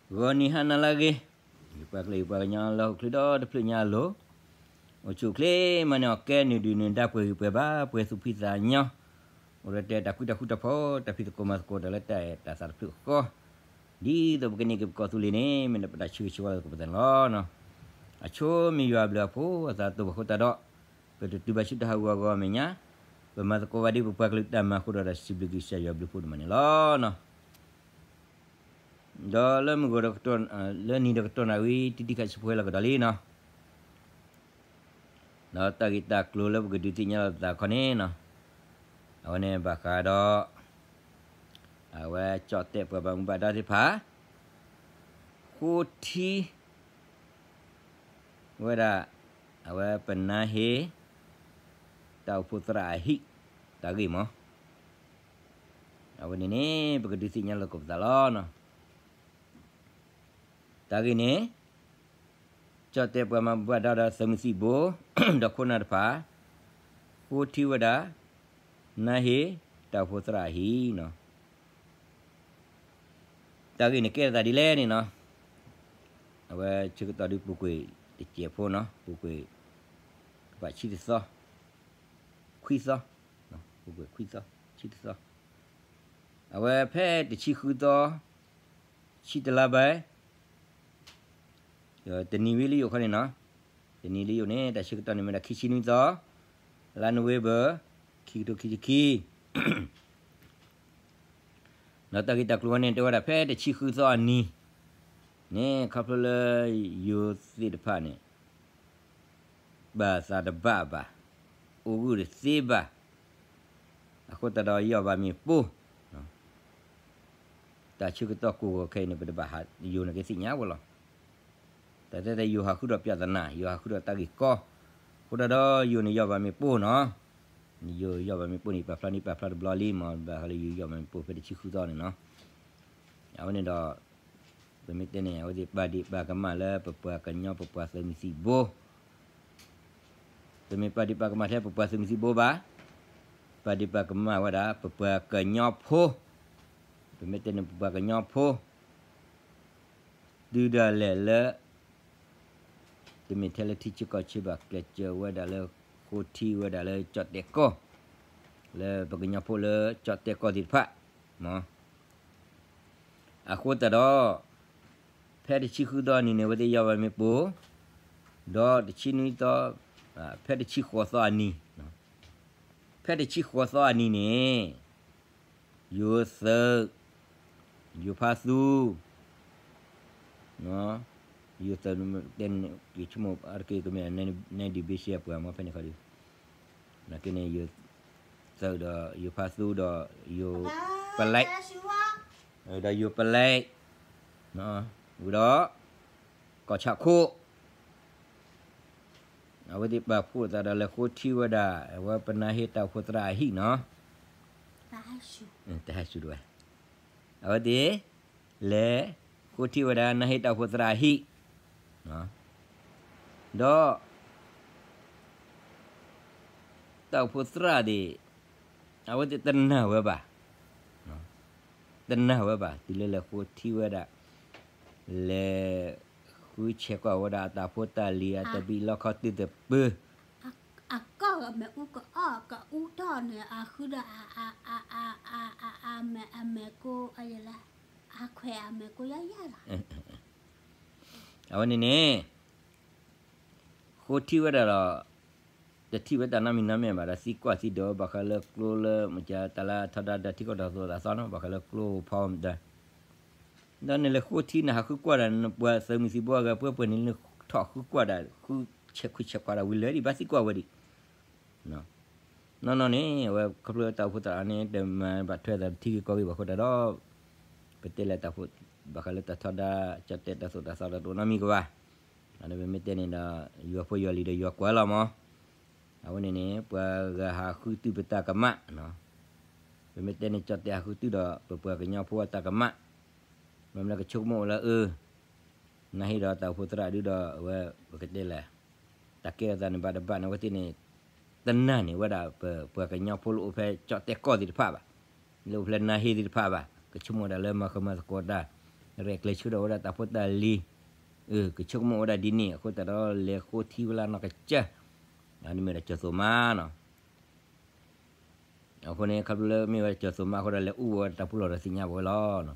ဂီၤနံၤဟါနၤလၢအဂ့ၤ, ယပှၤကလုာ်ယပှၤကညီလၢဟီၣ်ခိၣ်ချၢဒီတဖျၢၣ်ညါအလိၤ, အိၣ်ဆူၣ်အိၣ်ချ့မၤန့ၢ်အီၣ်ကဲ နုာ်ဒုၣ်နုာ်ဒါ ပှဲၤဂံၢ်ပှဲၤဘါ ပှဲၤသူၣ်ဖှံသးညီ, အိၣ်ဒီးတၢ်အဲၣ်တၢ်ကွံတၢ်ဃူတၢ်ဖိး တၢ်ဖံးသကိးမၤသကိးတၢ်လၢတၢ်အဲၣ်တၢ်သးတဖျၢၣ်ဃီ, ဒ်သိးပကန့ၢ်က့ၤပကီၢ်သူလ့ၤန့ၣ် မ့ၢ်ဒၣ်ပတၢ်ဆၢဂ့ၤဆၢဝါလၢသကိးပသးန့ၣ်လီၤ. အဆိမ့ၢ်ယွၤအဘျုးအဖှိၣ် အသးတိၢ်ဘၣ်ဃိသတးဒီး, ပတတုၤဘၣ်ဆူတၢ်ဟးဂူာ်ဟးဂီၤအမဲာ်ညါ, ပမၤသကိးဘၣ်ဒ်ပပှၤကလုာ်တၢ်မၤအဃိဒီး တၢ်စံးဘျုးကစၢ်ယွၤအဘျုးအဖှိၣ်ဒိၣ်မးန့ၣ်လီၤ. ဒီးလၢမုၢ်ဂီၤဒီးကတီၢ်, လၢနံၤဒီးကတီၢ်နၣ်ရံၣ် တံၢ်တံၢ်ခါဆူဖဲလီၤကဒီးလံနီၤ, ဒီးတၢ်ဂ့ၢ်တၢ်ကျိၤလၢပကဒုးသ့ၣ်ညါလီၤပသးခီန့ၣ်နီၤ, အဝဲန့ၣ်ဘၣ်ဃးဒီး အဝဲကၠီၣ်တဲၣ်ပှၤဘၣ်မူဘၣ်ဒါသ့ၣ်တဖၣ် ဃိထံ ဝဲဒၣ် အဝဲပနါဟ့ တၢ်အိၣ်ဖှိၣ်သရၣ်အဟံၣ် တၢ်ဂ့ၢ်မး, အဝဲန့ၣ်န့ၣ် ပကဒုးသ့ၣ်ညါလီၤသကိးပသးလီၤ. တၢ်ဂ့ၢ်န့ၣ် ကၠီၣ်တဲၣ်ပှၤဘၣ်မူဘၣ်ဒါဒီးသုးမုၢ်သံၣ်ဘိ ဒီးခိၣ်နၢ်တဖၣ် ဃိထံဝဲဒၣ် နါဟ့ တၢ်အိၣ်ဖှိၣ်သရၣ်အဟံၣ်နီၤ. တၢ်ဂ့ၢ်န့ၣ်ကဲထီၣ်သးဒ်လဲၣ်န့ၣ်နီၤ, အဝဲဆၢကတီၢ်ဒုးပူၤကွံာ်တစဲးဖိနီၤ, ပူၤကွံာ် ကဘၣ်ဆံတသီ, ခွံသီ, ပူၤကွံာ်ခွံသီ, ဆံတသီ, အဝဲဖဲတဆံဃုသီ, ဆံတလါဘၣ် တနံၤဝံၤလံယိာ်ခီန့ၣ်နီၤ, တနံၤလံယိာ်န့ၣ် တၢ်ဆၢကတီၢ်န့ၣ်မ့ၢ်ဒၣ်ခံဆံနွံသီ, လါနိၣ်ဝ့ဘၢၣ် ခံကထိခံဆံခံ, ဒီးတၢ်ဂ့ၢ်တၢ်ကျိၤဝဲန့ၣ် တဲဝဲဒၣ်ဖဲတဆံဃုသီအနံၤန့ၣ် ခီဖျိလၢယိၤသ့ၣ်တဖၣ်န့ၣ် ဘၣ်သးတဘၣ်ဘၣ်, အိၣ်ဂုာ်တသ့ဘၣ်, အဃိသတးဒီးယီၢ်ဘၣ်မ့ၣ်ပိၢ်, တၢ်ဆၢကတီၢ်ကိးဂီၤခဲအံၤန့ၣ် ပတဘၣ်ဟးယိၤန့ၣ်ကသ့ၣ်ညါဝဲလီၤ. တၢ်တဲတဲယိၤဟးဃုဒီးပြဿနာ, ယိၤဟးဃုဒီးတၢ်ဂ့ၢ်ကီ, အဃိသတးဒီးယိၤန့ၣ်ယီၢ်ဘၣ်မ့ၣ်ပိၢ်နီၤ, ယိၤယီၢ်ဘၣ်မ့ၣ်ပိၢ်န့ၣ် ပာ်ဖျါန့ၣ်ပာ်ဖျါတဘျီလံမး, ဘၣ်ဃးလၢယိၤယီၢ်ဘၣ်မ့ၣ်ပိၢ်ဖဲတဆံဃုသီန့ၣ်နီၤ, အဝဲန့ၣ်ဒီး ပမ့ၢ်တဲန့ၣ် အဝဲသ့ၣ်ပာ်ဒ့ၣ်ပာ်ကမၣ်လၢပပှၤကညီပပှၤသုးမုၢ်သံၣ်ဘိ, ပမ့ၢ်ပာ်ဒ့ၣ်ပာ်ကမၣ်ထဲပပှၤသုးမုၢ်သံၣ်ဘိဘၣ်, ပာ်ဒ့ၣ်ပာ်ကမၣ်ဝဲဒၣ် ပပှၤကညီဖိ, ပမ့ၢ်တဲန့ၣ်ပပှၤကညီဖိ တုၤဒၣ်လဲာ်လၢ တမ့ၢ်ထဲလၢထံဆၢကီၢ်ဆၢဘၣ် ကျဲးစၢးဝဲဒၣ်လၢဃိထံဝဲဒၣ်လၢကၠီၣ်တဲၣ်ကီၢ်, လၢပကညီဖိလၢကၠီၣ်တဲၣ်ကီၢ်သ့ၣ်တဖၣ်, အဃိသတးဒီး ဖဲတဆံဃုသီအနံၤန့ၣ် အဝဲသ့ၣ်ယီၢ်ဘၣ်မ့ၣ်ပိၢ်, ဒီးတဆံနွံသီ, ဖဲတဆံဃိးသီအနံၤ, ဖဲတဆံဃိးသီအနံၤန့ၣ် ယိၤသုး, ယိၤဖါသူ, ယိၤသုး, ကဆိကမိၣ်အါတက့ၢ်ကမ့ၢ် နဲဒံးဘ့ရှဲပှၤမ့ၢ်ဖဲန့ၣ်ခီဒီး, နာ်က့န့ၣ် ယိၤသုးဒီး ယိၤဖါသူဒီး ယိၤပလဲး, ဒီးယိၤပလဲး, ဝံၤဒီး ကီၢ်ဆၣ်ခိၣ် အဝဲသ့ၣ်ပာ်ဖှိၣ်သးဒီးလဲၤဃိထံဝဲဒၣ် အဝဲပနါဟ့တၢ်အိၣ်ဖှိၣ်သရၣ်အဟံၣ်နီၤ, တဟဲစူၤတဝဲ, အဝဲသ့ၣ် လဲၤဃိထံဝဲဒၣ် နါဟ့တၢ်အိၣ်ဖှိၣ်သရၣ်အဟံၣ်, ဒီး တၢ်အိၣ်ဖှိၣ်သရၣ်သ့ၣ် အဝဲသ့ၣ်တနာ်ဝဲဘၣ်, တနာ်ဝဲဘၣ် တုၤလၢလဲၤဃိထံဝဲဒၣ်, လဲၤဃုဆဲးကွၢ်ဝဲဒၣ်အတၢ်ဖိတၢ်လံၤ အတၢ်ဘံၣ်လီခီတုၤသပၢၤ, အကီၢ်အမဲာ်အူကအီၣ်ကအူထီၣ်န့ၣ် အဃုဒီး အမဲာ်အမဲာ်ကိး အယလၢ အခွဲးအမဲာ်ကိးယါယါလီၤ, အဝဲန့ၣ်န့ၣ် ဃိထံဝဲဒၣ်ဒီး တထံၣ်ဝဲတၢ်နီတမံၤနီတမံၤဘၣ်ဒီး သံကွၢ်သံဒိး ဘၣ်ဃးလၢကျိလၢ မ့ၢ်ကတၢ်လၢအထီဒါဒီးထံကီၢ်တၢ်သိၣ်တၢ်သီနီၤ ဘၣ်ဃးလၢကျိဖီမတၤ, ဒီးနလဲၤဃိထံနဟးဃုကွၢ်ဒၣ် နပှၤသုးမုၢ်သံၣ်ဘိအဂၤ ပှဲၤပှဲၤန့ၣ် နထီၣ်ဃုကွၢ်ဒၣ် ဃုဆဲးခွံဆဲးခွါဒၣ်ဝံၤလၢာ်ဒံး ဘၣ်သံကွၢ်ဝဲဒံး နီၢ်နီၢ်န့ၣ် အဝဲခီဖျိတၢ်အိၣ်ဖှိၣ်သရၣ်န့ၣ် တမၤဘၣ်ထွဲသးတထံဂ့ၢ်ကီၢ်ဂ့ၢ်ဘၣ်အဃိသတးဒီး ပတဲလၢတၢ်အိၣ်ဖှိၣ် ဘၣ်ဃးလၢတၢ်ထီဒါ ကၠီၣ်တဲၣ်တၢ်သိၣ်တၢ်သီတအိၣ်နီတမံၤကဘၣ်, ဒီးပမ့ၢ်တဲန့ၣ်ဒီး ယွၤဖိယွၤလံၤဒီးယွၤကွၢ်လီၤမး, အဝဲန့ၣ်န့ၣ် ပှၤဂၤဟးဃုတုၤပတၢ်ကမၣ်, ပမ့ၢ်တဲန့ၣ် ကၠီၣ်တဲၣ်ဟးဃုတုၤဒီး ပပှၤကညီဖိအတၢ်ကမၣ်, မ့မ့ၢ်လၢကဆိကမိၣ်လၢအၢ နဟ့ဒီးတၢ်အိၣ်ဖှိၣ်သရၣ်ဒုဒီး အဝဲပကတဲလဲၣ်, တၢ်ကဲထီၣ်သးန့ၣ်ဘၣ်တဘၣ်န့ၣ် အဝဲသ့ၣ်န့ၣ် တနာ်န့ၢ်ဝဲဒၣ် ပပှၤကညီဖိလၢအိၣ်ဖဲကၠီၣ်တဲၣ်ကီၢ်သ့ၣ်တဖၣ်ဘၣ်, လၢအိၣ်ဖဲနါဟ့သ့ၣ်တဖၣ်ဘၣ်, ကဆိကမိၣ်ဒၣ်လၢမၤဃၢၤမၤသကိးတၢ်, ရဲၣ်ကျဲၤဆှၢထီၣ်ဝဲဒၣ်တၢ်ဖိတၢ်လံၤ, ကဆိကမိၣ်ဝဲဒၣ်ဒ်န့ၣ် အဃိသတးဒီးလဲၤဃိထံဝဲလၢနီၢ်ကစၢ်, အန့ၣ်မ့ၢ်ဒၣ်ကၠီၤသိၣ်မါနီၤ. အဃိန့ၣ် ခီဖျိလၢမ့ၢ်ဝဲကၠီၤသိၣ်မါအဃိဒီး လဲၤအိၣ်ဝဲတၢ်ပူၤလီၢ်ဒီးသ့ၣ်ညါဘၣ်ဝဲလီၤ.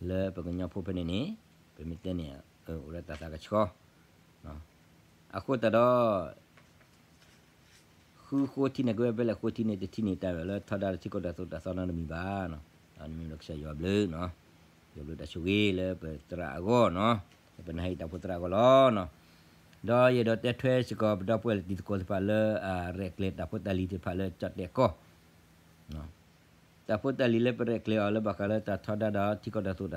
လၢပကညီဖိဖဲန့ၣ်န့ၣ် ပမ့ၢ်တဲန့ၣ် အိၣ်ဒီးတၢ်သးကဆှီ, အဃိသတးဒီး ဃုဃိထံန့ၣ် ကဝဲဖဲလဲၣ်ဃိထံန့ၣ် တထံၣ်န့ၢ်တၢ်လၢထီဒါထံကီၢ်တၢ်သိၣ်တၢ်သီနီတမံၤဘၣ်. အန့ၣ်မ့ၢ်ဒီးကစၢ်ယွၤဘျုး, ယွၤဘျုးတၢ်ဆိၣ်ဂ့ၤလၢပသရၣ်အဂီၢ်နီၤ, လၢပနၢ်ဟ့ၣ်တၢ်ဖိသရၣ်အဂီၢ်လီၤ. ဒီးယအဲၣ်ဒိးတဲထွဲစ့ၢ်ကီး ပဒီပုၢ်ဝဲၢ်တံၤသကိးသ့ၣ်တဖၣ်လၢ အရဲၣ်ကျဲၤတၢ်ဖိတၢ်လံၤသ့ၣ်တဖၣ်လၢကၠီၣ်တဲၣ်ကီၢ် တၢ်ဖိတၢ်လံၤလၢပရဲၣ်ကျဲၤအီၤလၢဘၣ်ဃးလၢတၢ်ထီဒါဒီးထံကီၢ်တၢ်သိၣ်တၢ်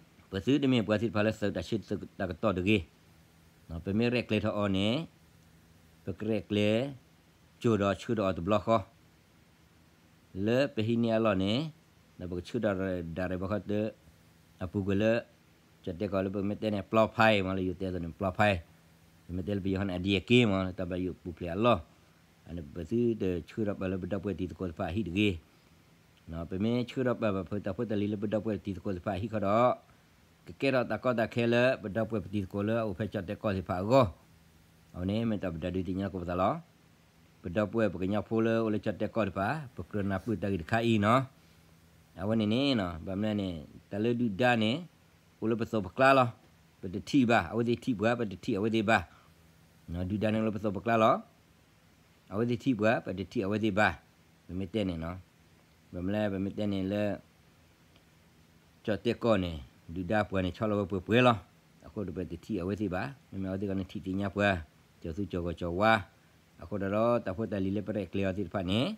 သီန့ၣ်, ပသုတမ့ၢ်ပှၤသ့ၣ်တဖၣ်လၢသုးတၢ်ဆၢတၢ်ကတီၢ်တဂ့ၤ. ပမ့ၢ်ရဲၣ်ကျဲၤထီၣ်အီၤန့ၣ် ပကရဲၣ်ကျဲၤ ကၠိၣ်ဒီးဆှၢဒီးအီၤတဘျီဃီ လၢပဟံးန့ၢ်အလီၢ်န့ၣ်, ဒီးပကဆှၢဒီးဒၣ်ရဲၣ်ဘၣ်ဃီတၢ် အပူၤကွံာ်လၢ ကၠီၣ်တဲၣ်ကီၢ်လၢပမ့ၢ်တဲန့ၣ် ပျီဖးမး လၢယိၤတဲအသိးန့ၣ် ပျီဖး, ပမ့ၢ်တဲလၢပယီၤဟီန့ၣ် အဒံအက့မး လၢတၢ်ဘၣ်ယိၣ်ပူၤဖျဲးအလီၢ်, ပသုတဆှၢဒီးပာ်လၢပဒီပုၢ်ဝဲၢ်တံၤသကိးသ့ၣ်တဖၣ်အဟံၣ်တဂ့ၤ. ပမ့ၢ်ဆှၢဒီးပာ်ဘၣ်ဖုးတၢ်ဖိတၢ်လံၤလၢပဒီပုၢ်ဝဲၢ်တံၤသကိးသ့ၣ်တဖၣ်အဟံၣ်ခီဒီး, ကကဲထီၣ်တၢ်ကီတၢ်ခဲလၢပဒီပုၢ်ဝဲၢ်ပတံၤသကိးလၢအအိၣ်ဖဲကၠီၣ်တဲၣ်ကီၢ်သ့ၣ်တဖၣ်အဂီၢ်, အဝဲန့ၣ်မ့ၢ်တၢ်ပဒုးသ့ၣ်ညါသကိးပသးလီၤ. ပဒီပုၢ်ဝဲၢ်ပကညီဖိလၢအိၣ်လၢကၠီၣ်တဲၣ်ကီၢ်သ့ၣ်တဖၣ် ပကြၢးနၢ်ပၢၢ်တၢ်ဂ့ၢ်တခါအံၤနီၤ. အဝဲန့ၣ်န့ၣ် ဘၣ်မနုၤန့ၣ် တၢ်လၢဒုၣ်ဒါန့ၣ် အိၣ်လၢပသိးပကျါလီၤ. ပတထံၣ်ဘၣ် အဝဲသ့ၣ်ထံၣ်ပှၤ ပတထံၣ်အဝဲသ့ၣ်ဘၣ်. ဒုၣ်ဒါန့ၣ်အိၣ်လၢပသိးပကျါလီၤ. အဝဲသ့ၣ်ထံၣ်ပှၤ ပတထံၣ်အဝဲသ့ၣ်ဘၣ်. ပမ့ၢ်တဲန့ၣ်နီၤ, ဘၣ်မနုၤလဲၣ် ပမ့ၢ်တဲန့ၣ်လၢ ကၠီၣ်တဲၣ်ကီၢ်န့ၣ် ဒုၣ်ဒါပှၤန့ၣ်ဆီလီၤဝဲပှဲၤပှဲၤလီၤ. အဃိဒီးပတထံၣ်အဝဲသ့ၣ်ဘၣ်. မ့မ့ၢ်အဝဲသ့ၣ်ကီးန့ၣ်ထံၣ်သ့ၣ်ညါပှၤ, ကၠီၤသူကၠီၤဂီၤကၠီၤဝါ. အဃိဒီးတၢ်ဖိတၢ်လံၤလၢပရဲၣ်ကျဲၤအီၤသ့ၣ်တဖၣ်န့ၣ်,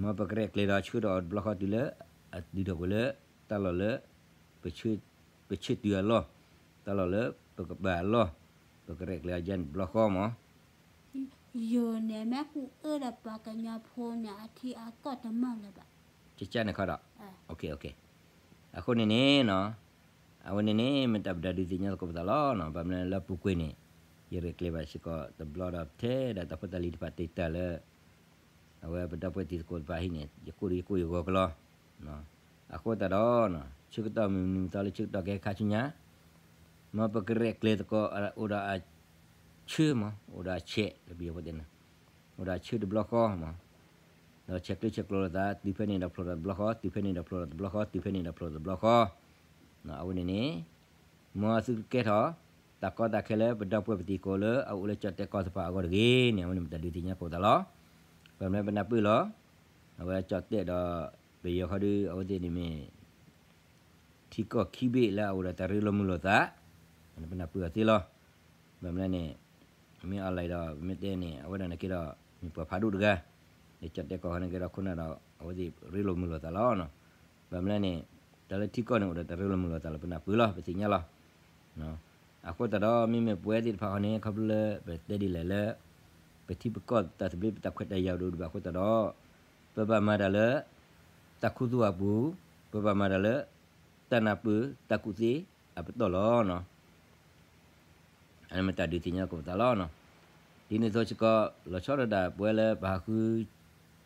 မ်ပကရဲၣ်ကျဲၤဒီးဆှၢဒီးအီၤတဘျီဃီတုၤလၢ အတုၤထီၣ်ကွံာ်လၢ တၢ်လီၢ်လၢ ပဆၢတုၤအလီၢ်, တၢ်လီၢ်လၢပကပၤအလီၢ်, ပကရဲၣ်ကျဲၤအီၤယဲၢ်န့ၣ်တဘျီဃီမး. ယိၤန့ၣ်မ့ၢ်ကူၣ်အၢဒီးပှၤကညီဖိန့ၣ် အထံအကီၢ်တမၢၢ်လၢၤဘၣ်. ကကန့ၣ်ခီဒီး, အဃိန့ၣ်န့ၣ်နီၤ, အဝဲန့ၣ်န့ၣ် မ့ၢ်တၢ်ပဒုးသ့ၣ်ညါသကိးပသးလီၤ. ဘၣ်မနုၤလၢပူၤကွံာ်န့ၣ် ယရဲၣ်ကျဲၤဘၣ်စ့ၢ်ကီးတဘျီဒီးထဲဒၣ်တၢ်ဖိတၢ်လံၤတဖၣ်တ့ၢ်တၢ်လၢ အဝဲပဒီပုၢ်ဝဲၢ်တံၤသကိးတဖၣ်ဟံၣ်န့ၣ် ယကိၢ်ဒီးယကိၢ်ယဂီၤကလီ. အဃိသတးဒီး ဆၢကတီၢ်မုၢ်နံၤမုၢ်သီလၢဆၢကတီၢ်ကဟဲခါဆူညါ, မ်ပကရဲၣ်ကျဲၤသကိး အိၣ်ဒီးအဆၢမး အိၣ်ဒီးအဆဲးလၢပယီၤဖိတဲန့ၣ်, အိၣ်ဒီးအဆၢတဘျီဃီမး, ဒီးဆဲးကျၢဆဲးကျိးလိာ်သး တုၤဖဲန့ၣ်ဒီးဖျိးဒီးတဘျီဃီ, တုၤဖဲန့ၣ်ဒီးဖျိးဒီးတဘျီဃီ, တုၤဖဲန့ၣ်ဒီးဖျိးဒီးတဘျီဃီ. အဝဲန့ၣ်န့ၣ် မ်သုကကဲထီၣ် တၢ်ကီတၢ်ခဲလၢပဒီပုၢ်ဝဲၢ်ပတံၤသကိးလၢအအိၣ်လၢကၠီၣ်တဲၣ်ကီၢ်သ့ၣ်တဖၣ်အဂီၢ်တဂ့ၤန့ၣ် အဝဲန့ၣ်မ့ၢ်တၢ်ဒုးသ့ၣ်ညါသကိးပသးလီၤ. ဘၣ်မနုၤပနၢ်ပၢၢ်လီၤ. အဝဲကၠီၣ်တဲၣ်ဒီးပယီၤဃီဒီး အဝဲသ့ၣ်န့ၣ်မ့ၢ် ထံကီၢ်ခံဘ့ၣ်လၢအအိၣ်ဒီးတၢ်ရ့လိာ်မုာ်လိာ်သး, ပနၢ်ပၢၢ်အီၤသ့လီၤ. ဘၣ်မနုၤလဲၣ်န့ၣ် မ့ၢ်အီၤလဲၣ်ဒီး ပမ့ၢ်တဲန့ၣ် အဝဲဒၣ်န့ၣ်က့ဒီး မ့ၢ်ပှၤဖးဒိၣ်တဂၤ, လၢကၠီၣ်တဲၣ်ကီၢ်ဃီန့ၣ်က့ဒီး ခိၣ်နၢ်ဒီး အဝဲသ့ၣ်ရ့လိာ်မုာ်လိာ်သးလီၤ. ဘၣ်မနုၤလဲၣ်န့ၣ် တၢ်လၢထံကီၢ်န့ၣ်အိၣ်ဒီးတၢ်ရ့လိာ်မုာ်လိာ်သးလီၤ ပနၢ်ပၢၢ်လီၤ ပသ့ၣ်ညါလီၤ. အဃိသတးဒီး မ့မ့ၢ်ပဝဲသ့ၣ်တဖၣ်ဃီန့ၣ် ခီဖျိလၢပတဲဒ်လဲၣ်လၢ ပထံပကီၢ်တၢ်သဘျ့ပတၢ်ခွဲးတၢ်ယာ်အိၣ်ဒံးဒံးဘၣ်အဃိသတးဒီး ပဘၣ်မၤတၢ်လၢ တၢ်ခူသူၣ်အပူၤ, ပဘၣ်မၤတၢ်လၢ တၢ်နၢ်ပၢၢ်တၢ်ကူၣ်သ့အပတီၢ်လီၤ. အမ့ၢ်တၢ်ဒုးသ့ၣ်ညါသကိးပသးလီၤ. ဒ်န့ၣ်အသိးစ့ၢ်ကီး လီၤဆီဒၣ်တၢ်ပဝဲလၢပဟးဃု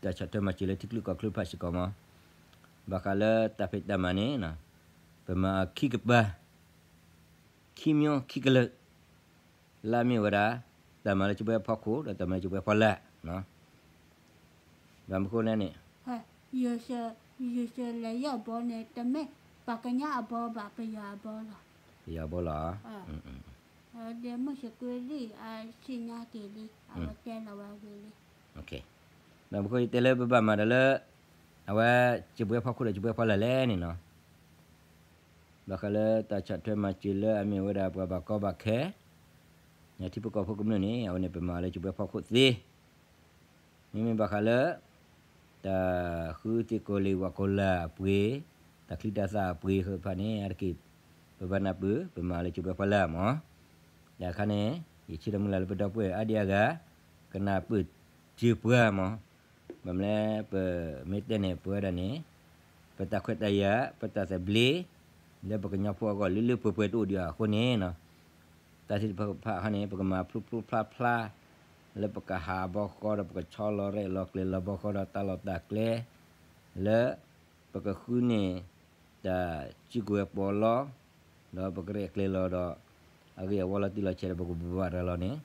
တၢ်ဆီၣ်ထွဲမၤစၢၤလၢထံချၢကီၢ်ချၢတဖၣ်စ့ၢ်ကီးမး, ဘၣ်ဃးလၢတၢ်ဖံးတၢ်မၤန့ၣ် ပမၤအခံကပၤ ခံမျိုးခံကလၢာ်, လၢအမ့ၢ်ဝဲဒၣ် တၢ်မၤလၢကၠိၤဘှဲဖီခိၣ် ဒီးတၢ်မၤလၢကၠိၤဘှဲဖီလာ်, ဘၣ်မနုၤအဃိလဲၣ်န့ၣ် ယလဲၤယီၢ်ဘီန့ၣ် တမ့ၢ်ပှၤကညီအဘီဘၣ် ပယီၤအဘီလီၤ. ပယီၤအဘီလီၤ. ဒီးမုၢ်ဆ့ၣ်ကွ့လံ အဆ့ၣ်ညါက့ၤလံ အဝဲတဲလီၤဝဲဝံၤလံ. ဘၣ်မနုၤအဃိယတဲလၢပဘၣ်မၤတၢ်လၢ အဝဲ ကၠိၤဘှဲဖီခိၣ်ဒီးကၠိၤဘှဲဖီလာ်လဲၣ်န့ၣ်နီၤ ဘၣ်ဃးလၢတၢ်ဆီၣ်ထွဲမၤစၢၤလၢအမ့ၢ်ဝဲဒၣ်ပှၤဘၣ်ကီဘၣ်ခဲ ထံဖိကီၢ်ဖိကမျၢၢ်န့ၣ် အဝဲန့ၣ်ပမၤလၢကၠိၤဘှဲဖီခိၣ်သ့, မ့မ့ၢ်ဘၣ်ဃးလၢ တၢ်ဃုသ့ၣ်ကိးလံာ်ဝၣ်ကိးလၢ်အပှ့ၤ, တၢ်ချံတၢ်သၣ်အပှ့ၤသ့ၣ်တဖၣ်န့ၣ် အါတက့ၢ် ပဘၣ်နၢ်ပၢၢ် ပမၤလၢကၠိၤဘှဲဖီလာ်မး, ဒီးအခါန့ၣ် ယဆၢထၢၣ်မုၢ်လၢ်လၢပဒီပုၢ်ဝဲၢ်အါဒံအါဂၤ ကနၢ်ပၢၢ်စၢၤပှၤမး, ဘၣ်မနုၤလဲၣ် ပမ့ၢ်တဲန့ၣ် ပဝဲဒၣ်န့ၣ် ပတၢ်ခွဲးတၢ်ယာ် ပတၢ်သဘျ့ လၢပကညီဖိအဂီၢ် လၢလၢပှဲၤပှဲၤတအိၣ်ဒံးအဃိန့ၣ် တၢ်သ့ၣ်တဖၣ်ခါန့ၣ် ပကမၤဖျိဖျိဖျါဖျါ လၢပကဟးဘီဃီဒီး ပကဆီလီၤရဲၣ်လီၤကျဲၤလီၤဘီဃီဒီး တၢ်လီၢ်တၢ်ကျဲ လၢ ပကဃုန့ၢ် တၢ်စုကဝဲၤပိာ်လီၤ, ဒီးပကရဲၣ်ကျဲၤလီၤဒီး အဂ့ၢ်အဝီလီၤတံၢ်လီၤဆဲးဒီး ပကဘၣ်ရၤလီၤန့ၣ်,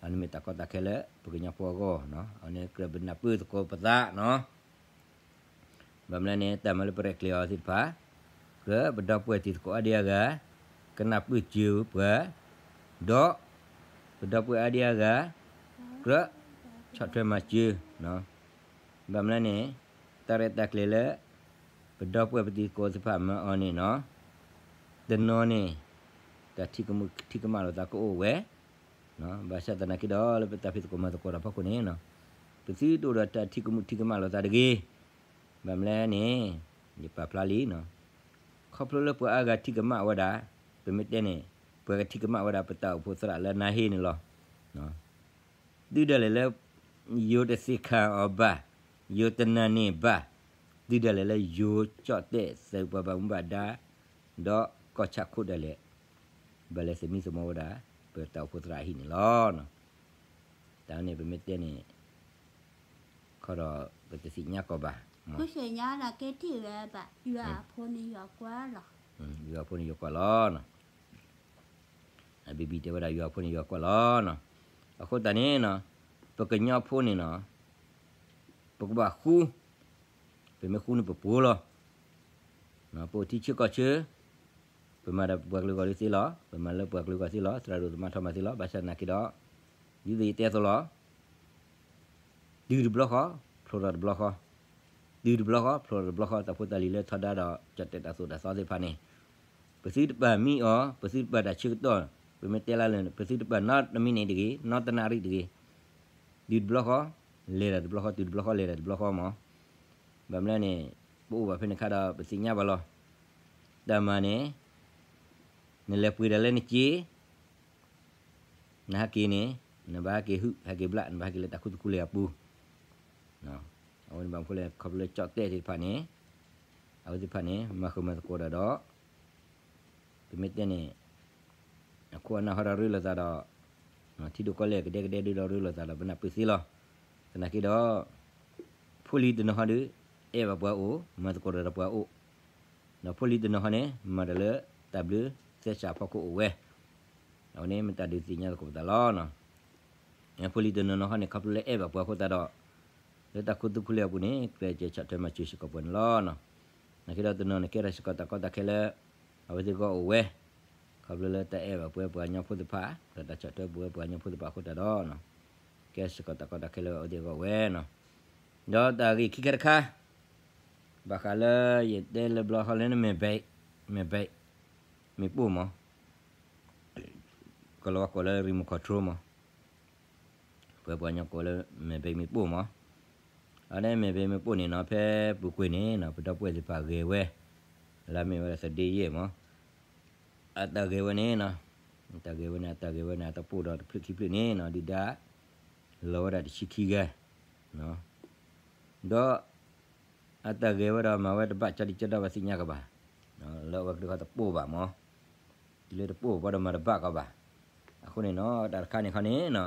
အန့ၣ်မ့ၢ်တၢ်ကီတၢ်ခဲလၢပကညီဖိအဂီၢ်, အန့ၣ်ကြၢးပနၢ်ပၢၢ်သကိးပသးနီၤ. ဘၣ်မနုၤလဲၣ်န့ၣ် တၢ်မၤလၢပရဲၣ်ကျဲၤအီၤသ့ၣ်တဖၣ်, ကြၢးပဒီပုၢ်ဝဲၢ်တံၤသကိးအါဒံအါဂၤ ကနၢ်ပၢၢ်စၢၤပှၤ, ဒီးပဒီပုၢ်ဝဲၢ်အါဒံအါဂၤ ကြၢးဆီၣ်ထွဲမၤစၢၤ. ဘၣ်မနုၤလဲၣ်န့ၣ် တၢ်ရဲၣ်တၢ်ကျဲၤလၢ ပဒီပုၢ်ဝဲၢ်ပတံၤသကိးသ့ၣ်တဖၣ်မၤအီၤန့ၣ်နီၤ, တနီၤန့ၣ် တၢ်ထံၣ်ကမူၣ်ထံၣ်ကမၣ်လိာ်သးကအိၣ်ဝဲ, ဘၣ်ဆၣ်သနာ်က့ဒီး လၢပတၢ်ဖံးသကိးမၤသကိးတၢ်ဖီခိၣ်န့ၣ်, ပသုတအိၣ်ဒီးတၢ်ထံၣ်ကမူၣ်ထံၣ်ကမၣ်လိာ်သးတဂ့ၤ. ဘၣ်မနုၤလဲၣ်န့ၣ် ယပာ်ဖျါလံ, ခီဖျိလၢပှၤအါဂၤထံၣ်ကမၣ်ဝဲဒၣ်, ပမ့ၢ်တဲန့ၣ် ပှၤကထံၣ်ကမၣ်ဝဲဒၣ်ပတၢ်အိၣ်ဖှိၣ်သရၣ်လၢနါဟ့န့ၣ်လီၤ. တုၤဒၣ်လဲာ်လၢ ယိၤတသ့ၣ်ခၣ်အီၤဘၣ်, ယိၤတနာ်န့ၢ်ဘၣ်, တုၤဒၣ်လဲာ်လၢယိၤကၠီၣ်တဲၣ်သုးပှၤဘၣ်မူဘၣ်ဒါ, ဒီးကီၢ်ဆၣ်ခိၣ်ဒၣ်လဲာ် ဘၣ်လဲၤသမံသမိးဝဲဒၣ် ပတၢ်အိၣ်ဖှိၣ်သရၣ်အဟံၣ်န့ၣ်လီၤ. တၢ်န့ၣ်ပမ့ၢ်တဲန့ၣ် ခီဒီးပတသ့ၣ်ညါကီးဘၣ်, ကဲထံၣ်ဝဲဘၣ်, ယွၤဖိန့ၣ်ယွၤကွၢ်လီၤ, ယွၤဖိန့ၣ်ယွၤကွၢ်လီၤ. အဘံဘံတဲဝဲဒၣ်ယွၤဖိန့ၣ်ယွၤကွၢ်လီၤ. အဃိသတးန့ၣ် ပကညီဖိန့ၣ်နီၤ, ပကဘၣ်ဃူ, ပမ့ၢ်ဃူန့ၣ်ပပှိၤလီၤ. ပအိၣ်ထံဆၢကီၢ်ဆၢ, ပမၤဒီးပှၤကလုာ်ဂီၢ်လံသ့လီၤ, ပမၤလၢပှၤကလုာ်ဂီၢ်သ့လီၤ, သရၣ်ဒိၣ်သမါထီၣ်မၤသ့လီၤ. ဘၣ်ဆၣ်သနာ်က့ဒီး ဒ်သိးယတဲအသိးလီၤ. တုၤတဘျီဃီ, ဖျိထီၣ်တဘျီဃီ, တုၤတဘျီဃီ, ဖျိထီၣ်တဘျီဃီ, တၢ်ဖိတၢ်လံၤလၢထီဒါဒီး ကၠီၣ်တဲၣ်တၢ်သိၣ်တၢ်သီသ့ၣ်တဖၣ်န့ၣ်, ပသုတပာ်မံအီၤ, ပသုတပာ်တၢ်ဆၢကတီၢ်, ပမ့ၢ်တဲလၢလၢ ပသုတပာ်နီတမံးနံးတဂ့ၤ, နီတနၣ်ရံၣ်တဂ့ၤ, တုၤတဘျီဃီ, လဲၤတၢ်တဘျီဃီ, တုၤတဘျီဃီ, လဲၤတၢ်တဘျီဃီမး. ဘၣ်မနုၤလဲၣ်န့ၣ် ပအိၣ်ဘၣ်ဖဲန့ၣ်အခါဒီး ပသ့ၣ်ညါဘၣ်လီၤ. တၢ်မၤန့ၣ် နလဲၤပှ့ၤတၢ်လၢနစ့ နဟဲက့ၤန့ၣ်, နဘၣ်ဟဲက့ၤဟုၣ်, ဟဲက့ၤဘျၣ်, နဘၣ်ဟဲက့ၤလၢတၢ်ခူသူၣ်ခူလ့ၢ်အပူၤ. အဝဲန့ၣ်ဘၣ်မနုၤလဲၣ် ခီဖျိလၢကၠီၣ်တဲၣ်သ့ၣ်တဖၣ်န့ၣ်, အဝဲသ့ၣ်တဖၣ်န့ၣ် မၤဃုာ်မၤသကိးတၢ်ဒီး ပမ့ၢ်တဲန့ၣ် အခိၣ်အနၢ်ဟီဒီးရ့လိာ်သးဒီး ထံဒိၣ်ကီၢ်လဲၢ်ကဒဲကဒဲဒုဒီးရ့လိာ်သးဒီး ပနၢ်ပၢၢ်သ့လီၤ. သနာ်က့ဒီး ဖိလံၤတနီၤဟီဒီး အဲၣ်ဘၣ်ပှၤအိၣ်, မၤသကိးတၢ်ဒီးပှၤအိၣ်, ဒီးဖိလံၤတနီၤဟီန့ၣ် မၤတၢ်လၢတၢ်ဘျၢသဲစးဖီခိၣ်အိၣ်ဝဲ, အဝဲန့ၣ်မ့ၢ်တၢ်ဒုးသ့ၣ်ညါသကိးပသးလီၤ. ဖိလံၤတနီၤနီၤဟီန့ၣ် ခီဖျိလၢအဲၣ်ဘၣ်ပှၤအဃိသတးဒီး လၢတၢ်ခူသူၣ်ခူလ့ၢ်အပူၤန့ၣ် ကြၢးကဲဆီၣ်ထွဲမၤစၢၤစ့ၢ်ကီးပှၤန့ၣ်လီၤ. သနာ်က့ဒီးတနီၤန့ၣ် ကဲထီၣ်စ့ၢ်ကီးတၢ်ကီတၢ်ခဲလၢ အဝဲသ့ၣ်အဂီၢ်အိၣ်ဝဲ, ခီဖျိလၢတၢ်အဲၣ်ဘၣ်ပှၤပှၤကညီဖိသ့ၣ်တဖၣ်, ဒီးတၢ်ဆီၣ်ထွဲပဝဲပှၤကညီဖိသ့ၣ်တဖၣ်အဃိသတးဒီး ကဲစ့ၢ်ကီးတၢ်ကီတၢ်ခဲလၢအဝဲသ့ၣ်အဂီၢ်ဝဲနီၤ. ဒီးတၢ်ဂ့ၢ်ခံခါတခါ, ဘၣ်ဃးလၢယတဲလၢဘျီဃီလၢနမဲာ်ဘဲး, မဲာ်ဘဲး, မ့ၣ်ပိၢ်မး, ကလီၤဝါကိးလၢ remote control မး, ပဝဲပှၤကညီကိးလၢ မဲာ်ဘဲး မ့ၣ်ပိၢ်မး. အဝဲန့ၣ် မဲာ်ဘဲး မ့ၣ်ပိၢ်န့ၣ်နီၤ ဖဲပူၤကွံာ်န့ၣ်နီၤ ပဒီပုၢ်ဝဲၢ်သ့ၣ်တဖၣ်ဂဲၤဝဲ, လၢမ့ၢ်ဝဲဒၣ်သဒ့ယဲၢ်မး. အတၢ်ဂဲၤဝဲန့ၣ်နီၤ, အတၢ်ဂဲၤဝဲန့ၣ် အတၢ်ဂဲၤဝဲန့ၣ် အတပိၢ်ဒီးတဖျၢၣ်ခံဖျၢၣ်န့ၣ်နီၤ ဒုၣ်ဒါ လီၤဝဲဒၣ်တဆံခံဂၤ, ဒီး အတၢ်ဂဲၤဝဲဒီးမၤဝဲတဘၣ် ကၠီဒံကၠီဒိၣ်ဘၣ်သ့ၣ်ညါကဘၣ်, လၢအဝဲကလုာ်ဃီတပိၢ်ဘၣ်မး, တုၤလၢတပိၢ်ဘၣ်ဒီးမၤတဘၣ်ကဘၣ်. အဃိန့ၣ်နီၤ တၢ်တခါန့ၣ်ခီန့ၣ်နီၤ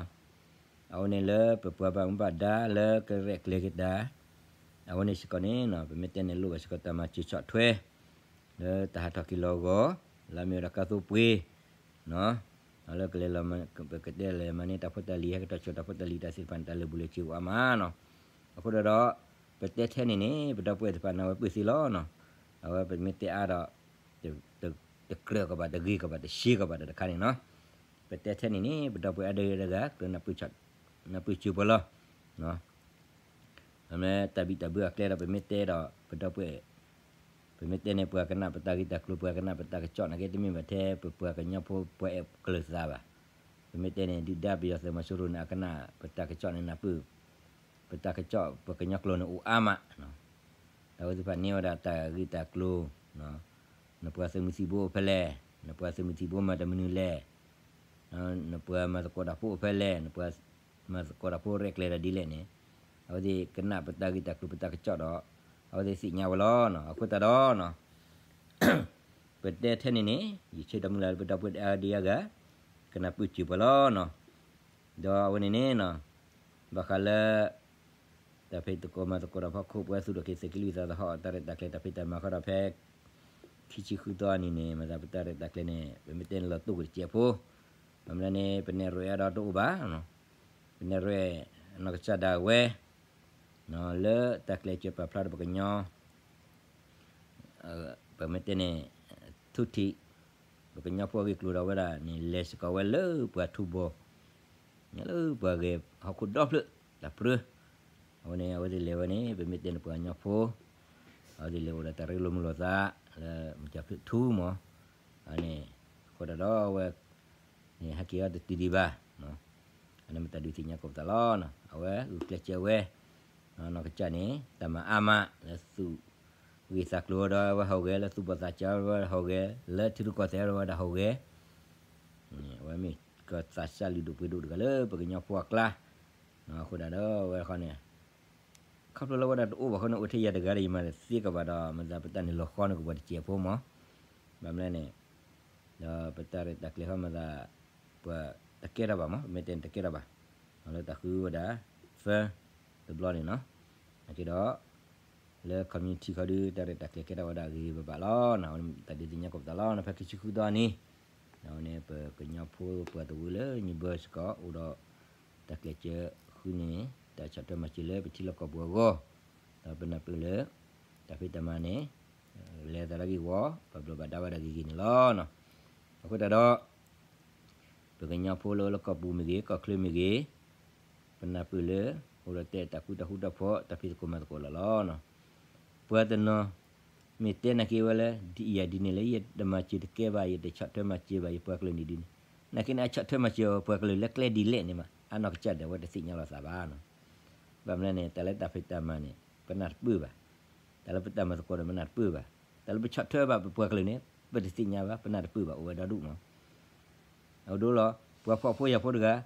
အဝဲန့ၣ်လၢပပှၤဘၣ်မူဘၣ်ဒါလၢကရဲၣ်ကျဲၤက့ၤတၢ်, အဝဲန့ၣ်စ့ၢ်ကီးန့ၣ်နီၤ ပမ့ၢ်တဲန့ၣ်လိၣ်ဘၣ်စ့ၢ်ကီးတၢ်မၤစၢၤဆီၣ်ထွဲ လၢတၢ်ဟးထီၣ်က့ၤလီၤအဂီၢ်, လၢအမ့ၢ်ဝဲဒၣ်ကါသိပှ့ၤ နီၤ, လၢကလဲၤလီၤ ပကတဲလဲၤမၤန့ၢ်တၢ်ဖိတၢ်လံၤ ဟဲကတီၤဆိတၢ်ဖိတၢ်လံၤတၢ်သ့ၣ်တဖၣ်န့ၣ် တၢ်လၢာ်ဘူၣ်လၢာ်စ့ၤအိၣ်အါမးနီၤ. အဃိဒီးဒီး ပတဲထဲန့ၣ်န့ၣ် ပဒီပုၢ်ဝဲၢ်သ့ၣ်တဖၣ်န့ၣ် အဝဲပၢၢ်သ့လီၤနီၤ. အဝဲပမ့ၢ်တဲအါဒီး တကြၢးကဘၣ် တဂ့ၤကဘၣ် တရှဲကဘၣ်ဒီးတခါန့ၣ်နီၤ. ပတဲထဲန့ၣ်န့ၣ် ပဒီပုၢ်ဝဲၢ်အါဒံအါဂၤ ကြၢးနၢ်ပၢၢ်စၢၤပှၤလီၤ. အမ့ၢ်တၢ်ဘံၣ်တၢ်ဘၢအကျဲဒီး ပမ့ၢ်တဲဒီး ပဒီပုၢ်ဝဲၢ် ပမ့ၢ်တဲန့ၣ် ပှၤကနၣ်ပတၢ်ဂ့ၢ်တၢ်ကျိၤ ပှၤကနၣ်ပတၢ်ကစီၣ်နာ်က့ တမ့ၢ်ဘၣ်ထဲ ပပှၤကညီဖိ ပှၤအဲၣ်ကျၢၤသးဘၣ်. ပမ့ၢ်တဲန့ၣ် ဒုၣ်ဒါပယီၤသုးမီၤစိရိၤန့ၣ် အကနၣ်ပတၢ်ကစီၣ်န့ၣ် နၢ်ပၢၢ် ပတၢ်ကစီၣ် ပကညီကျိာ်န့ၣ်အိၣ်အါမး. တၢ်ဝဲသ့ၣ်တဖၣ်န့ၢ်ဝဲဒၣ်တၢ်ဂ့ၢ်တၢ်ကျိၤ နပှၤသုးမုၢ်သံၣ်ဘိအိၣ်ဖဲလဲၣ်, နပှၤသုးမုၢ်သံၣ်ဘိမၤတၢ်မနုၤလဲၣ်, နပှၤမၤသကိးတၢ်ဖိအိၣ်ဖဲလဲၣ်, နပှၤမၤသကိးတၢ်ဖိရဲၣ်ကျဲၤတၢ်ဒ်လဲၣ်န့ၣ် အဝဲသ့ၣ်ကနၣ်ပတၢ်ဂ့ၢ်တၢ်ကျိၤပတၢ်ကစီၣ်ဒီး အဝဲသ့ၣ်သ့ၣ်ညါဝဲလီၤ. အဃိသတးဒီး ပတဲထဲန့ၣ်န့ၣ် ယဆၢထၢၣ်မုၢ်လၢ်လၢပဒီပုၢ်ဝဲၢ်အါဒံအါဂၤ ကနၢ်ပၢၢ်စၢၤပှၤလီၤ. ဒီးအဝဲန့ၣ်န့ၣ် ဘၣ်ဃးလၢ တၢ်ဖံးသကိးမၤသကိးတၢ်ဖီခိၣ် ပဝဲသူၣ်ထီၣ်က့ၤသုးက့လွံၢ်သးသဟီၣ် တၢ်ရဲၣ်တၢ်ကျဲၤတၢ်ဖံးတၢ်မၤဃီဒီးဖဲ ခံဆံဃုသီအနံၤန့ၣ် မၤသးပတၢ်ရဲၣ်တၢ်ကျဲၤန့ၣ် ပမ့ၢ်တဲန့ၣ်လီၤတိၢ်ကတစဲးဖိ, ဘၣ်မနုၤလဲၣ်န့ၣ် ပနဲၣ်ရွဲအါဒီးတအိၣ်ဘၣ်, ပနဲၣ်ရွဲ နီၢ်ကစၢ်ဒၣ်ဝဲ လၢတၢ်ကျဲၤစၢၤပာ်ဖျါဒီးပကညီ ပမ့ၢ်တဲန့ၣ် ထူထံး ပကညီဖိအဂ့ၢ်ကျိၤဒီးဝဲဒၣ်န့ၣ် လဲၤစ့ၢ်ကီးဝဲလၢပှၤထူဘိ, လၢပှၤဂဲၤဟီၣ်ခိၣ်ဒီဖျၢၣ်တၢ်ပြၢ, အဝဲန့ၣ် အဝဲသ့ၣ်လဲၤဝဲန့ၣ် ပမ့ၢ်တဲန့ၣ်ပှၤကညီဖိ အဝဲသ့ၣ်လဲၤအိၣ်ဒီးတၢ်ရ့လိာ်မုာ်လိာ်သး လၢမုၢ်ကၢ်ဖျၢၣ်ထူမး, အန့ၣ် အဃိဒၣ်ဒီးအဝဲ န့ၣ် ဟဲက့ၤအီၤတတုၤဒံးဘၣ်, အန့ၣ်မ့ၢ်တၢ်ဒုးသ့ၣ်ညါကိးပသးလီၤ. အဝဲဂုာ်ကျဲးစၢးဝဲ နီၢ်ကစၢ်န့ၣ် တၢ်မၤအါမး လၢသူၣ်ဂ့ၢ်သးကျိၤဒီးဝဲဟီၣ်ဂဲၤ လၢသူၣ်ဘီၣ်သးစၢၤဝဲဒၣ်ဟီၣ်ဂဲၤ လၢထံရူၢ်ကီၢ်သဲးဝဲဒၣ်ဟီၣ်ဂဲၤ, အဝဲမ့ၢ်ကသးစၢ်လုၢ်ဒိၣ်ပှ့ၤဒိၣ်တဂၤလၢပကညီဖိအကျါ, အဃိဒၣ်ဒီးအဝဲဃီန့ၣ် ခီဖျိလၢဝဲဒၣ်တအိၣ်ဘၣ်ဃိန့ၣ် အိၣ်ထဲယၤတဂၤဒီး ယမၤသ့ကဘၣ်ဒီး မၤသးပတၢ်န့ၣ်လီၤဃီန့ၣ်ကဘၣ်တစဲးဖိမး, ဘၣ်မနုၤလဲၣ်န့ၣ် ဒီးပတၢ်ရဲၣ်တၢ်ကျဲၤဃီမၤသး ပှၤတကဲထီၣ်ဘၣ်မး ပမ့ၢ်တဲန့ၣ်တကဲထီၣ်ဘၣ်, လၢတၢ်ဃုဝဲဒၣ် firm တဘျီန့ၣ်နီၤ, နာ်က့ဒီး လၢ community ခီဒုး တၢ်ရဲၣ်တၢ်ကျဲၤကဲထီၣ်ဝဲဒၣ်ဂ့ၤဂ့ၤဘၣ်ဘၣ်လီၤ. အဝဲန့ၣ်တၢ်ဒုးသ့ၣ်ညါကိးပသးလီၤ. ဖဲခံဆံဃုသီအနံၤ အဝဲန့ၣ် ပကညီဖိပှၤသဝီလၢ New Bern စ့ၢ်ကီး အိၣ်ဒီးတၢ်ကျဲၤစၢၤဃုန့ၣ် တၢ်ဆီၣ်ထွဲမၤစၢၤလၢပထံလီၢ်ကီၢ်ပူၤအဂီၢ်, ဒီးပနၢ်ပၢၢ်လၢ တၢ်ဖံးတၢ်မၤန့ၣ် လဲၤသးဒၣ်ဂ့ၢ်ဝီ ပှၤဘျီးဘၣ်ဒါဝဲဒၣ်ဂ့ၤဂ့ၤန့ၣ်လီၤ. အဃိသတးဒီး ပကညီဖိလၢအိၣ်လၢကီၢ်ပူၤမ့ၢ်ဂ့ၤ ကီၢ်ချၢမ့ၢ်ဂ့ၤ, ပနၢ်ပၢၢ်လၢ အိၣ်ဒီးတဲတၢ်ဃူတၢ်ဃူတၢ်ဖိး တၢ်ဖံးသကိးမၤသကိးလီၤလီၤ. ပှၤတနီၤ မ့ၢ်တဲနာ်က့ဝဲလၢ ဒ်ယၤဒ်န့ၣ်လၢယတမၤစၢၤတကဲဘၣ် ယတဆီၣ်ထွဲမၤစၢၤဘၣ် ယပှၤကလုာ်န့ၣ်ဒ်န့ၣ်, နာ်က့န့ၣ် အဆီၣ်ထွဲမၤစၢၤပှၤကလုာ်လၢကျဲဒ်လဲၣ်န့ၣ်မး အနီၢ်ကစၢ်ဒၣ်ဝဲတသ့ၣ်ညါလီၤသးဘၣ်နီၤ. ဘၣ်မနုၤလဲၣ်န့ၣ် တၢ်လၢတၢ်ဖံးတၢ်မၤန့ၣ် ပနၢ်တပၢၢ်ဘၣ်, တၢ်လၢပတၢ်မၤသကိးန့ၣ် ပနၢ်တပၢၢ်ဘၣ်, တၢ်လၢပဆီၣ်ထွဲဘၣ်ပပှၤကလုာ်န့ၣ် ပတသ့ၣ်ညါဘၣ် ပနၢ်တပၢၢ်ဘၣ် အိၣ်ဝဲဒီဒူၣ်မး အဒိလီၤ ပှၤဖှီၣ်ဖိယာ်ဖိတဂၤ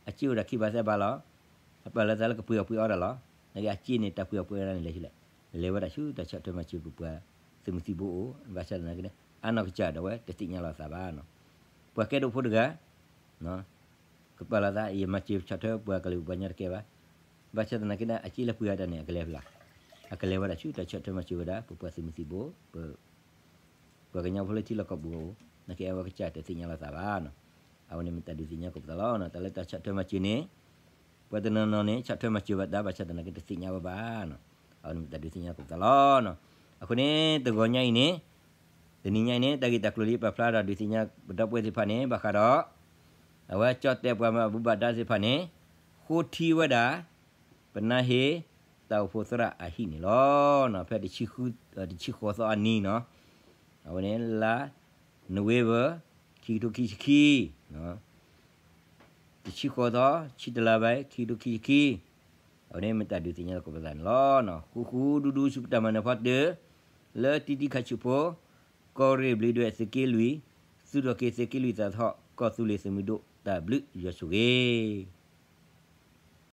အစ့အိၣ်ဒီးခံဘးသၢဘးလီၤ. အပာ်လီၤသးလၢကပှ့ၤအီၣ်ပှ့ၤအီတၢ်လီၤ. နာ်က့အစ့န့ၣ် တၢ်ပှ့ၤအီၣ်ပှ့ၤအီဒၣ်န့ၣ်လဲၤဆူလဲၣ်, လဲၤဝဲဒၣ်ဆူတၢ်ဆီၣ်ထွဲမၤစၢၤပပှၤသုးမုၢ်သံၣ်ဘိအအိၣ်, ဘၣ်ဆၣ်သနာ်က့န့ၣ် အနီၢ်ကစၢ်ဒၣ်ဝဲတသ့ၣ်ညါလီၤသးဘၣ်နီၤ. ပှၤကဲဒိၣ်ဖိတဂၤ ကပာ်လီၤသး ယမၤစၢၤဆီၣ်ထွဲပှၤကလုာ်ပှၤကညီတကဲဘၣ်. ဘၣ်ဆၣ်သနာ်က့န့ၣ် အစ့လၢပှ့ၤအီၣ်တၢ်န့ၣ် အကလဲၤဖဲလဲၣ်, အကလဲၤဝဲဒၣ်ဆူတၢ်ဆီၣ်ထွဲမၤစၢၤဝဲဒၣ် ပပှၤသုးမုၢ်သံၣ်ဘိ ပှၤကညီဖိလၢထံလီၢ်ကီၢ်ပူၤအအိၣ်, နာ်က့အဝဲကစၢ်တသ့ၣ်ညါလီၤသးဘၣ်နီၤ. အဝဲန့ၣ်မ့ၢ်တၢ်ဒုးသ့ၣ်ညါကိးပသးလီၤ. တၢ်လၢတၢ်ဆီၣ်ထွဲမၤစၢၤန့ၣ် ပှၤတနီၤနီၤန့ၣ် ဆီၣ်ထွဲမၤစၢၤဘၣ်တၢ် ဘၣ်ဆၣ်သနာ်က့ တသ့ၣ်ညါဝဲဘၣ်နီၤ. အဝဲန့ၣ်မ့ၢ်တၢ်ဒုးသ့ၣ်ညါကိးပသးလီၤ. အဃိန့ၣ် တဂီၤညါအံၤန့ၣ် တနံၤညါအံၤန့ၣ် တၢ်ဂ့ၢ်တၢ်ကျိၤလၢယပာ်ဖျါဒီးဒုးသ့ၣ်ညါပဒီပုၢ်ဝဲၢ်သ့ၣ်တဖၣ်န့ၣ် ဘၣ်ဃးဒီး အဝဲကၠီၣ်တဲာ်ပှၤမၤဘူၣ်ဘၣ်ဒါသ့ၣ်တဖၣ်န့ၣ် ဃိထံဝဲဒၣ် ပနၢ်ဟ့ တၢ်အိၣ်ဖှိၣ်သရၣ်အဟံၣ်န့ၣ်လီၤ. ဖဲတဆံဃိးသီအနံၤနီၤ, အဝဲန့ၣ်လါ November ခံကထိခံဆံခံ တဆံဃိးသီ ဆံတလါဘၣ် ခံကထိခံဆံခံ, အဝဲန့ၣ်မ့ၢ်တၢ်ဒုးသ့ၣ်ညါလီၤကိးပသးန့ၣ်လီၤ. ဃူဃူဒူဒူဆူပတၢ်မၤနၢၤဖီတၢၢ် လၢတံတံခါဆူၣ်ဖိ ကီၢ်ရ့ၣ်ဘျံးဒွဲၣ်သုးက့လွံၢ် သုးထီၣ်က့ၤသုးက့လွံၢ်သးထီၣ် ကီၢ်သူလ့ၤသုးမုၢ်ဒိၣ်တၢ်ဘျုးယွၤဆိၣ်ဂ့ၤ